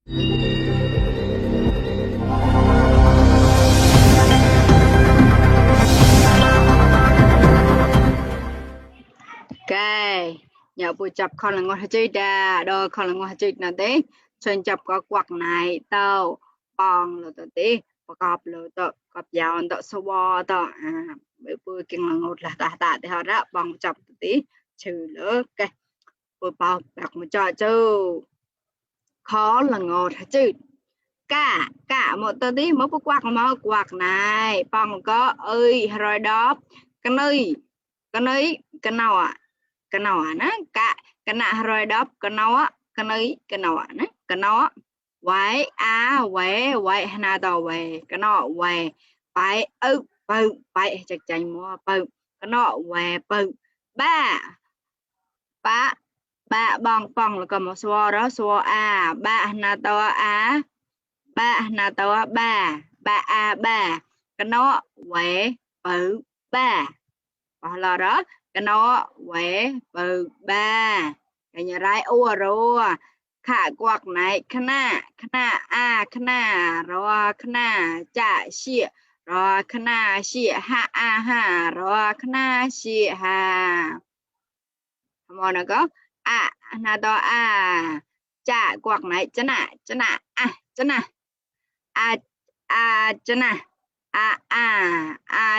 cái nhờ bùi chập con là ngon chơi đà đôi con là ngon chơi nào thế chân chập có quạt này tao bong là tao thế cọp là tao cọp dao tao sâu bò tao bữa bữa kinh là ngột là tạ thì họ đã bong chập tí trừ lỡ cái bữa bao bạc một trò chứ khó là ngột chứ cả một tao tí mới có quạt này bong có ơi rồi đó cái nơi cái nào á cái nạ rồi đó cái nào á cái nào á cái nào á vậy vậy na tao vậy cái nào vậy phải vậy chắc chắn mua cái nào vậy ba ba ba bong là có một số đó số ba na tao ba na tao ba cái nó vậy ba hoặc là đó cái nó quẻ ba cái nhà rai ô rồi khả quạt này khana rồi khana chả xịa rồi khana xịa ha rồi khana xịa ha mà nó có na to chả quạt này chân à chân à chân à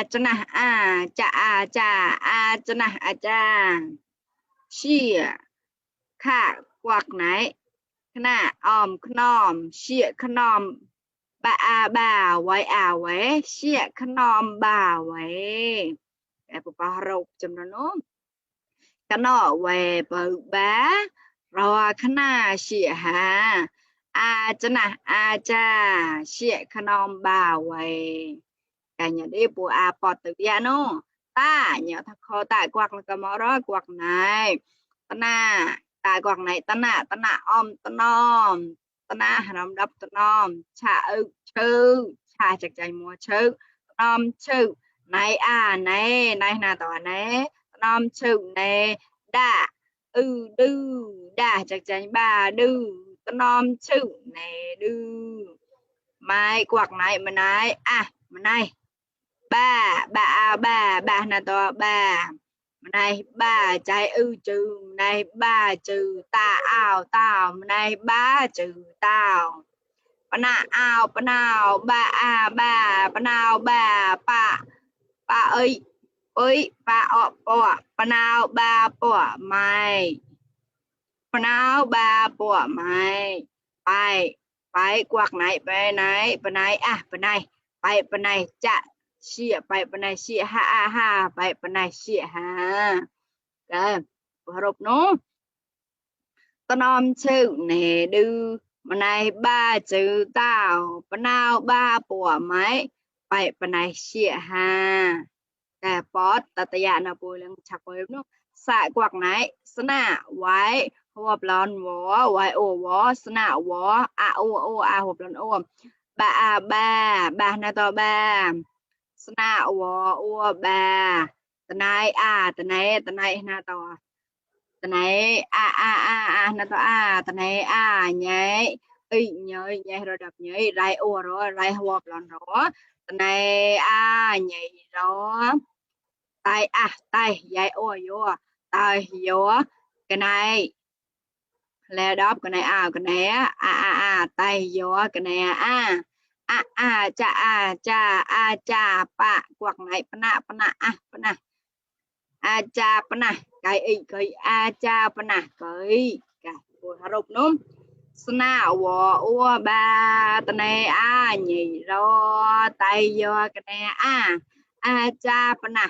chân à chân à chia khả quạt này khna khnom chia khnom ba quay chia khnom ba quay cái bà rục chấm nó cái nó quay ba rồi khna chia ha chân à cha chia khnom ba quay cái nhà đi bùa bọt từ nhà nó ta nhớ thật khó tại quạt là cái mỏ đó quạt này tại quạt này ta nà ta nà hàm đập ta nom chả chữ chả chắc chắn mua chữ nom chữ này này là tòa này nom chữ này đa đư đa chắc chắn ba đư ta nom chữ này đư mai quạt này mà này mà này ba là to ba này ba trái chữ này ba chữ tao này ba chữ tao pa nào ba pa ơi pa pa nào ba mày pa nào ba mày phải quạt nàyไปไหนไปไหนจะเชี่ยไปไหนเชี่ยhaไปไหนเชี่ยha cái rụp nó tao nom chữ nè đư mà này ba chữ tao pa nào ba màyไปไหนเชี่ยha cái bót tata nó bùi lưng chặt bùi nó xài quạt này snaไว้หัวปลอนหัวไว้โอหัวสนาหัวโอหัวปลอนโอba na to baสนาหัวbaตะไนตะไนna toตะไนna toตะไนnhảy nhảy rồi đập nhảy rai ô rồi raiหัวปลอนrồi tะไนnhảy rồi tay dạy ô vô tay vô cái này lè đốp cái này cái này tay vô cái này cha pa quạt này pana cha pana cái cha pana cái buổi học nôm sna wo ba cái này nhỉ rồi tay vô cái này cha pana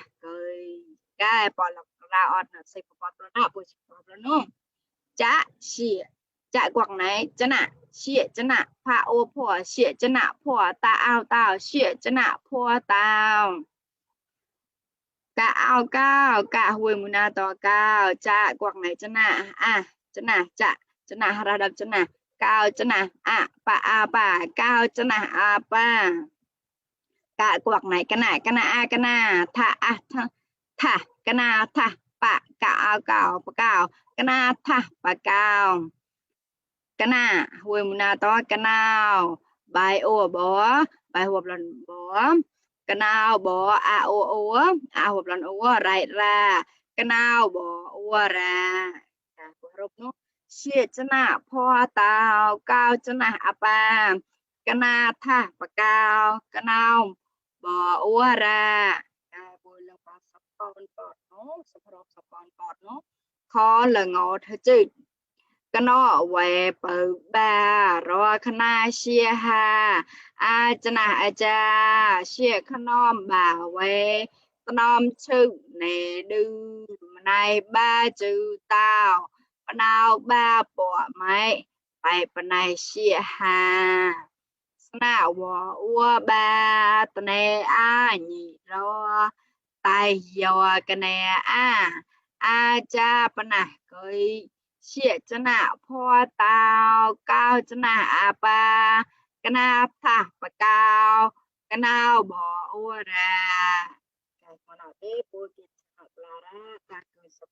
cái bỏ lọc ra ọt là xây bỏ nó buổi nó chả xịa chả quạt này chân xịa chân pha ô phò xịa chân phò tao xịa chân phò tao cả huề mùa na to cao chả quạt này chân chân chả chân ra đập chân cao chân pa cao chân pa cả quạt này cái này thả cái nào thả pa cao cái nào thả pa cao cái na huề mù na to cái nào bài ô bó bài hộp lần bó cái nào bó a hộp lần ô rải ra cái nào bó ô ra hộp nó chia cho na po tao cao cho na apa cái na tha và cao cái nào bó ô ra bồi lần bó sắp con bọt nó khó là ngọt hết chứ cái nó về bờ ba rồi khăn xia ha chân à cha xia khăn bà về khăn chữ nè đư này ba chữ tao nào ba bỏ mày phải bên này xia ha nào bỏ ua ba tờ này nhị rồi tay giờ cái này cha bên này coi chia cho nạ po tao cao cho nạ apa cái na thả và cao cái nào bỏ ua ra cái con nào thế bố kia là ra ta cứ sắp